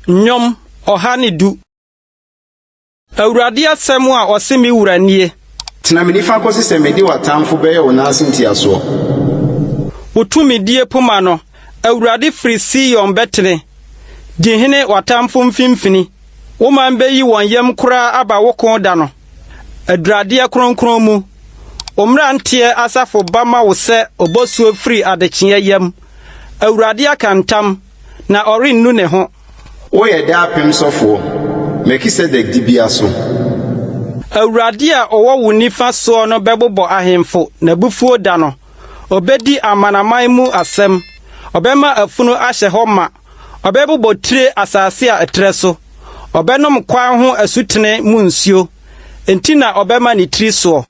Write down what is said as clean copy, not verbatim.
Nnwom 110. Awurade asɛm a ɔse me wura nie. Tena me nifa kɔsi sɛ mede w'atamfo bɛyɛ wo nan ase ntiasoɔ. Wo tumidie poma no, Awurade firi Sion bɛtene. Di hene w'atamfo mfimfini. Wo man bɛyi wɔn yam koraa aba wo ko da no, aduradeɛ kronkron mu. Wo mmeranteɛ asafo ba ma wo sɛ obosuo firi adekyeeɛ yam. Awurade aka ntam, na ɔrennu ne ho. Woyɛ daapem sɔfoɔ, Melkisedek dibea so. Awurade a ɔwɔ wo nifa soɔ no bɛbobɔ ahemfo n'abufuo da no. Ɔbɛdi amanaman mu asɛm. Ɔbɛma afunu ahyɛ hɔ ma. Ɔbɛbobɔ tire asase a ɛtrɛ so. Ɔbɛnom kwan ho asutene mu nsuo. Enti na ɔbɛma ne tiri soɔ.